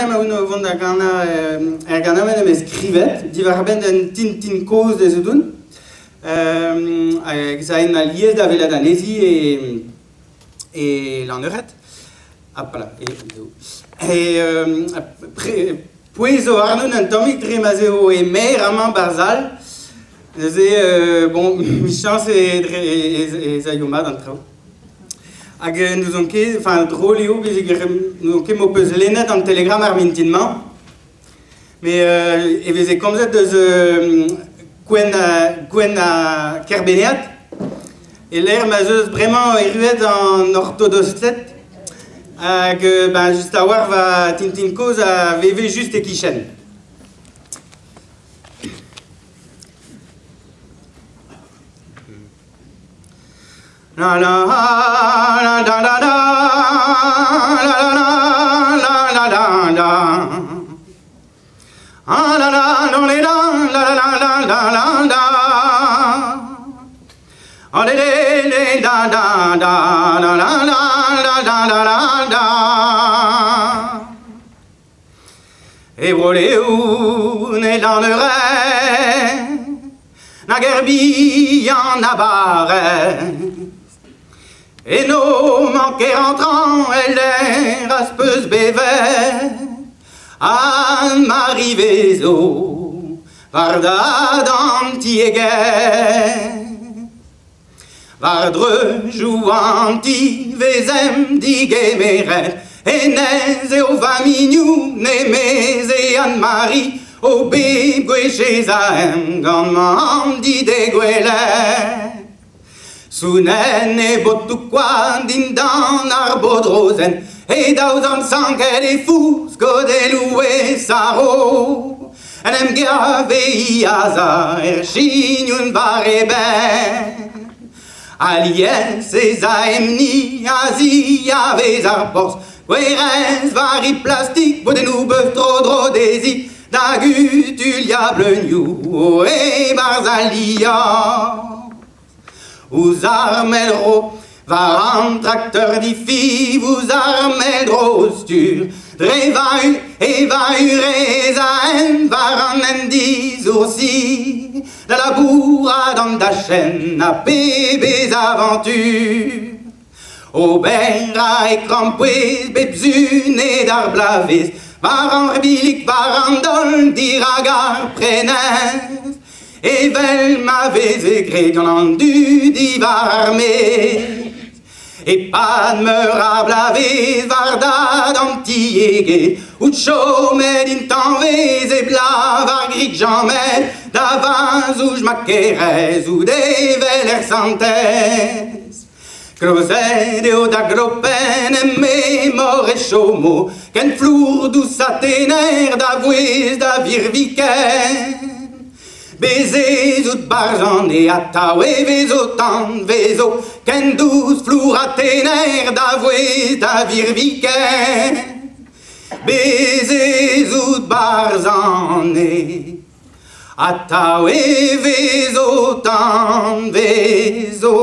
Emaon o vont da ganañ er ganaouenn em eus skrivet diwar-benn un tintin kozh ez oun. Hag ez aen alies da welet anezhi e Lanneured. Hopala, e pouez zo warnon un tammig dre ma'z eo e-maer amañ 'barzh sal. Neuze, bon, 'michañs ez aio mat an traoù. Hag n'ouzon ket, enfin drol eo n'ouzon ket m'ho peus lennet an Telegram ar mintin-mañ. Met e veze komzet eus Gwenn ha Kerbenead, e-lec'h ma'z eus bremañ erruet an ortodosted hag ben just a-walc'h va tintin kozh a veve just e-kichen. La la la da da da la la la la la la Ah la la la la la la la la la la Ah le le le da da da la la la la la la la da E Bro-Leon e Lanneuret nag er bihan a barrez. Eno 'mañ Kerantrañ el-lec'h az peus bevet ha Mari 'vezo war dad an tiegezh. War dreuzoù an ti 'vezemp digemeret, hennezh eo va mignon, emeze Anne-Marie, o bep gwech ez aemp gant mamm dit d'he gwelet. Sounenn e botoù-koad dindan ar bod-rozenn, e daou zorn sanket e fouz godelloù e saro. En em gave Iaza er chignon war e benn. Alies ez aemp-ni a-ziavez ar porzh, gwerez war he plastik, bodennoù beuf tro-dro dezhi, da gutuliañ bleunioù e-barzh al liorzh. Ouzh ar mell-ro war an trakteur difiñv, ouzh ar mell-dro stur, dre va e-va-urez a-hent war an hent disoursi, da labourat an dachenn ha pebezh avantur. Ober a e krampouezh bep sun ed ar bloavezh, war an billig, war an daol, dirak ar prenestr, evel ma veze graet gant an dud diwar ar maez. E-pad meur a bloavezh war dad an tiegezh, out chomet intañvez e blavar grit jamet da vazouj ma kerez out evel er santez. Klozet eo da glopenn em memor e chomo ken flour dous ha tener da vouezh da virviken. Bez' ez out barzh e atav e vezo tan vezo ken dous flour ha tener da vouezh da virviken. Bez' ez out barzh atav e vezo tan vezo.